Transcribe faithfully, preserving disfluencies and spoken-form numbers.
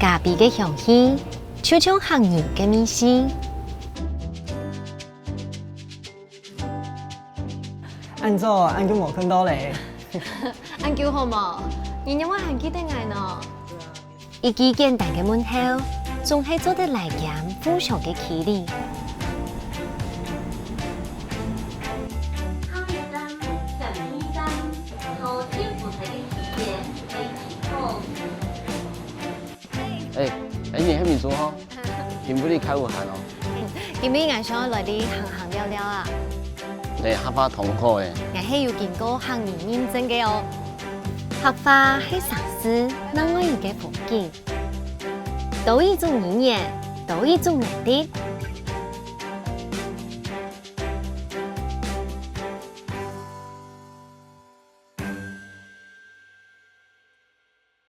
咖啡个香氣，就像客人个味緒。恁早，恁久無看到咧。恁久好無？你仰會還記得𠊎呢？一句簡單个問候，總係做得拉近互相个距離。哎，哎，你係民宿吼？今晡日較有閒哦。今晡日𠊎想愛來這行行尞尞啊。哎，客話當好誒。𠊎係有經過客人認證个哦。客話係城市另外一個風景。多一種語言，多一種能力，